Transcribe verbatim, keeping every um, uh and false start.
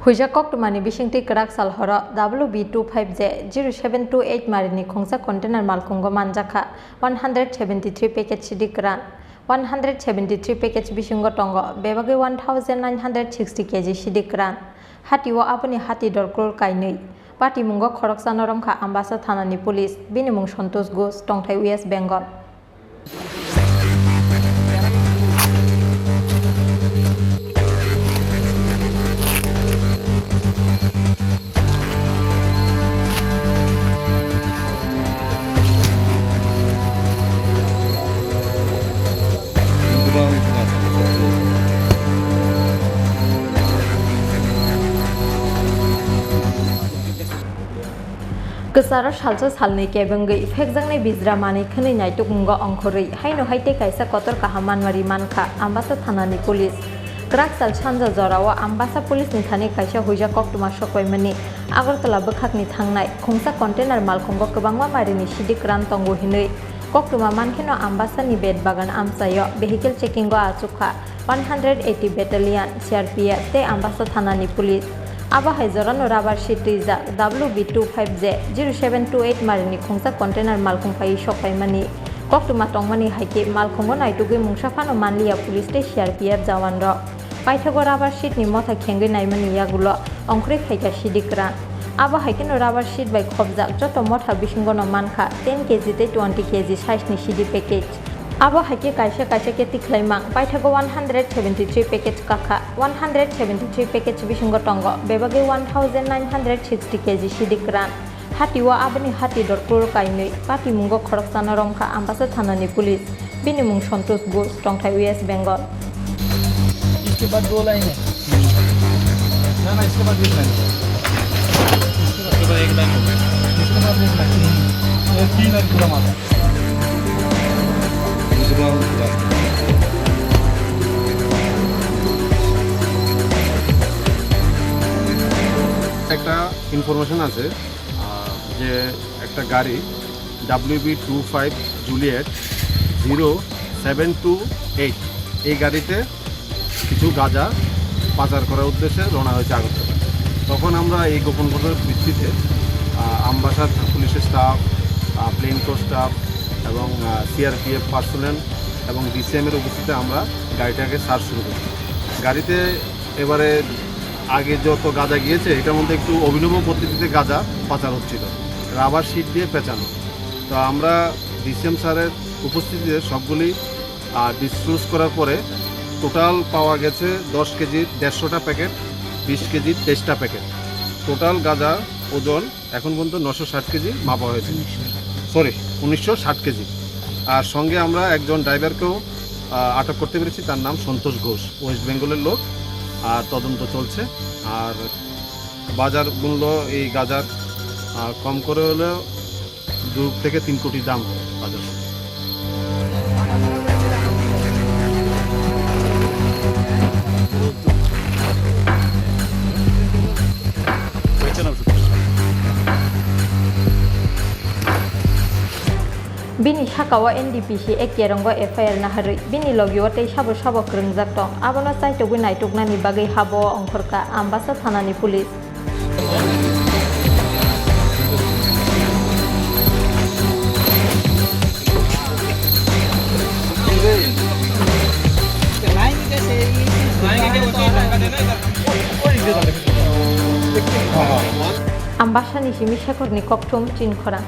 Huijak koktwmani bisingtwi kwrak sal horo W B two five J zero seven two eight marini khungsa container malkhungo manjakha one hundred seventy three packet sidi kwran. One hundred seventy three package bisingo tongo bebagwi one thousand nine hundred sixty K G sidi kwran. Hatio aboni hati dor crore kainwi. Patimungo khoroksano romkha Ambasa thanani police, bini mung Santosh Ghosh, tongthai West Bengal. Kwcharo salsa salnwi kebengwi phekjaknai bijra manwi khwnwi naitukmungo ongkhorwi haino hai tei kaisa kotor kaham manmari mankha Ambasa thanani police. Kwrak sal sanja jorao Ambasa police ni thani kaisa huijak koktwma sokbaimani Agartala bwkhakni thangnai khungsa container malkhungo kwbangma marini sidi kwran tongo hinwi koktwma mankheno Ambasani bet bagan amchaio vehicle checkingo achukha one hundred eighty Battalion, C R P F tei Ambasa thanani police. Abo hai jorano rubber sheet twijak W B two five J zero seven two eight marini khungsa container malkhung phaiwi sokpaimani koktwma tongmani hai khe malkhungo naitugwi mungsa phano manliya police tei C R P F jawanrok. Paithago rubber sheet ni motha khengwi naimani yagulo ongkhorwi phaikha sidi kwran. Abo hai kheno rubber sheet bai khopjak joto motha bisingono mankha ten K G tei twenty K G size ni sidi package. Abo hai khe kaisa kaisa khe tikhlai mang paithago one hundred seventy three package kakha. One hundred seventy three package bisingo tongo bebagwi one thousand nine hundred sixty K G sidi kwran. Hatio aboni hati dor crore kainwi, patimungo khoroksano romkha Ambasa thanani police, bini mung Santosh Ghosh, tongthai West Bengal. इसके बाद दो लाइन है। ना, ना, इसके बाद एक लाइन है। इसके बाद एक लाइन हो गया। इसके बाद एक लाइन। ये तीन लाइन पूरा मारा। একটা ইনফরমেশন আছে, আহ, যে একটা গাড়ি W B two five Juliet zero seven two eight, এই গাড়িতে কিছু গাঁজা পাচার করার উদ্দেশ্যে রওনা হয়েছে আগরতলা। তখন আমরা এই গোপন খবরের ভিত্তিতে, আহ, আমবাসার পুলিশের স্টাফ, আহ, প্লেন কোর স্টাফ এবং, আহ, সিআরপিএফ পার্সোনেল এবং ডিসিএম এর উপস্থিতিতে আমরা গাড়িটাকে সার্চ শুরু করি। গাড়িতে এবারে আগে যত গাঁজা গিয়েছে, এটার মধ্যে একটু অভিনব পদ্ধতিতে গাঁজা পাচার হচ্ছিল, রাবার শিট দিয়ে পেঁচানো। তো আমরা ডিসিএম স্যারের উপস্থিতিতে সবগুলি, আহ, ডিসক্লোজ করার পরে টোটাল পাওয়া গেছে দশ কেজির দেড়শোটা প্যাকেট, বিশ কেজির তেইশটা প্যাকেট। টোটাল গাঁজা ওজন এখন পর্যন্ত নশো ষাট কেজি মাপা হয়েছে, সরি, উনিশশো ষাট কেজি। আর সঙ্গে আমরা একজন ড্রাইভারকেও, আহ, আটক করতে পেরেছি, তার নাম সন্তোষ ঘোষ, ওয়েস্ট বেঙ্গলের লোক। আর তদন্ত চলছে। আর বাজার মূল্য এই গাঁজার, আহ, কম করে হলেও দু থেকে তিন কোটি দাম হবে বাজার। Bini sakao N D P C A kerongo F I R naharwi bini logio tei sabo sabo kwrwngjak tong, abono chaitugwi naituknani bagwi habo ongkhorkha Ambasa thanani police. Ambasani simi Shekhorni kokthum chinkhorang.